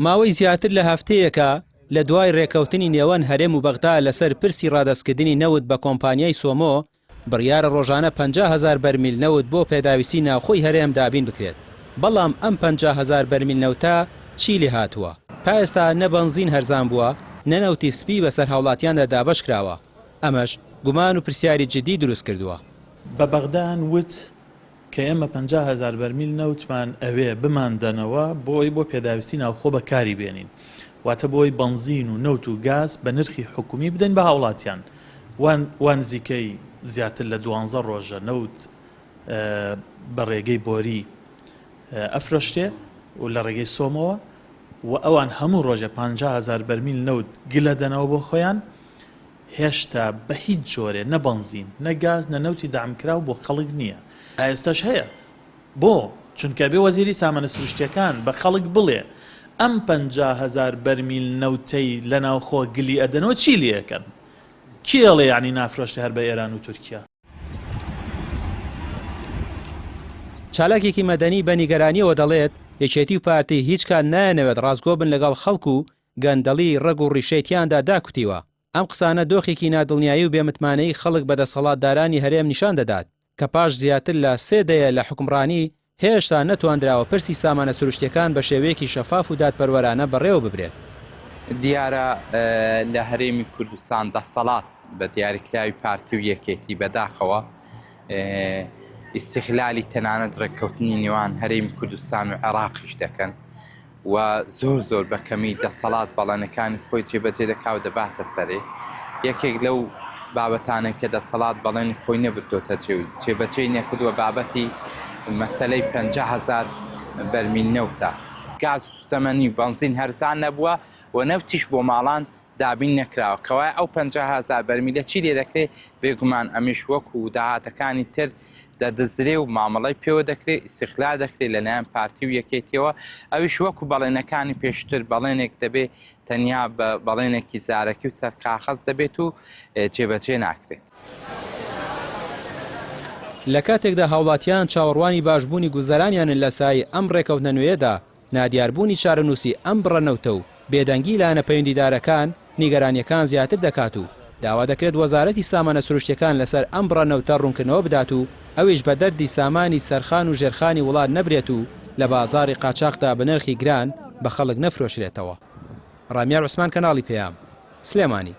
ماوەی زیاتر لە هەفتەیەکە لە دوای رێککەوتنی نێوان هەرێم و بەغدا لەسەر پرسی رادەستکردنی نەوت بە کۆمپانیای سۆمۆ، بڕیارە رۆژانە 50 هەزار بەرمیل نەوت بۆ پێداویستی ناوخۆی هەرێم دابین بکرێت، بەڵام ئەم 50 هەزار بەرمیل نەوتە چی لێهاتووە؟ تا ئێستا نە بەنزین هەرزان بووە، نە نەوتی سپی بەسەر هاوڵاتیاندا دابەشکراوە، ئەمەش گومان و پرسیاری جددی دروستکردووە. بە بەغدایان وت کە ئێمە 50 هەزار بەرمیل نەوتمان ئەوێ بماندەنەوە بۆ ئەوەی بۆ پێداویستی ناوخۆ بەکاری بێنین واتە بۆ ئەوەی بەنزین و نەوت و گاز بە نرخی حکومی بدەین بە هاوڵاتیان وا نزیکەی زیاتر لە دوانزە ڕۆژە نەوت بە ڕێگەی بۆری ئەفرۆشرێ و لە ڕێگەی سۆمەوە و ئەوان هەموو ڕۆژێ 50 هەزار بەرمیل نەوت گلە دەنەوە بۆ خۆیان هێشتا بە هیچ جۆرێ نە بەنزین، نە گاز، نە نەوتی دەعمکراو بۆ خەڵک نییە. تا ئێستاش هەیە. بۆ؟ چونکە ئەبێ وەزیری سامانە سروشتییەکان بە خەڵک بڵێ ئەم 50 هەزار بەرمیل نەوتەی لە ناوخۆ گلی ئەدەنەوە چی لێ ئەکەن؟ کێ ئەڵێ یەعنی نافرۆشرێ هەر بە ئێران و تورکیا؟ چالاکێکی مەدەنی بە نیگەرانییەوە دەڵێت، یەکێتی و پارتی هیچ کات نایانەوێت ڕاستگۆ بن لەگەڵ خەڵک و گەندەڵی ڕەگ و ڕیشەی تیاندا داکوتیوە، ئەم قسانە دۆخێکی نادڵنیایی و بێمتمانەیی خەڵک بە دەسەڵاتدارانی هەرێم نیشان دەدات کە پاش زیاتر لە سێ دەیە لە حوکمڕانی هێشتا نەتواندراوە پرسی سامانە سروشتییەکان بە شێوەیەکی شەفاف و دادپەروەرانە بەڕێوە ببرێت. دیارە لە هەرێمی کوردستان دەسەڵات بە دیاریکراوی پارتی و یەکێتی بەداخەوە ئیستیغلالی تەنانەت ڕێککەوتنی نێوان هەرێمی کوردستان و عێراقیش دەکەن. و زۆر زۆر بە کەمی دەسەڵات بەڵێنەکانی خۆی جێبەجێ دەکا و دەباتە سەرێ. یەکێک لەو بابەتانەی کە دەسەڵات بەڵێنی خۆی نەبردۆتە جێ و جێبەجێی نەکردووە بابەتی مەسەلەی 50 هەزار بەرمیل نەوتە. گاز و سوتەمەنی و بەنزین هەرزان نەبووە و نەوتیش بۆ ماڵان دابین نەکراوە، کەوایە ئەو 50 هەزار بەرمیلە چی لێ دەکرێ؟ بێگومان ئەمیش وەکو داهاتەکانی تر دەدزرێ و مامەڵەی پێوە دەکرێ، ئیستیغلال دەکرێ لەلایەن پارتی و یەکێتیەوە، ئەویش وەکو بەڵێنەکانی پێشووتر بەڵێنێک دەبێ تەنیا بە بەڵێنێکی زارەکی و سەر کاخەز دەبێت و جێبەجێ ناکرێت. لە کاتێکدا هاوڵاتیان چاوەڕوانی باشبوونی گوزەرانیانن لە سایەی ئەم ڕێکەوتنە نوێیەدا، نادیاربوونی چارەنووسی ئەم بڕە نەوتە و بێدەنگی لایەنە پەیوەندیدارەکان نیگەرانییەکان زیاتر دەکات و داوا دەکرێت وەزارەتی سامانە سروشتییەکان لەسەر ئەم بڕە نەوتە ڕوونکردنەوە بدات و ئەویش بە دەردی سامانی سەرخان و ژێرخانی وڵات نەبرێت و لە بازاڕی قاچاخدا بە نرخی گران بە خەڵک نەفرۆشرێتەوە. ڕامیار عوسمان کەناڵی پەیام، سلێمانی.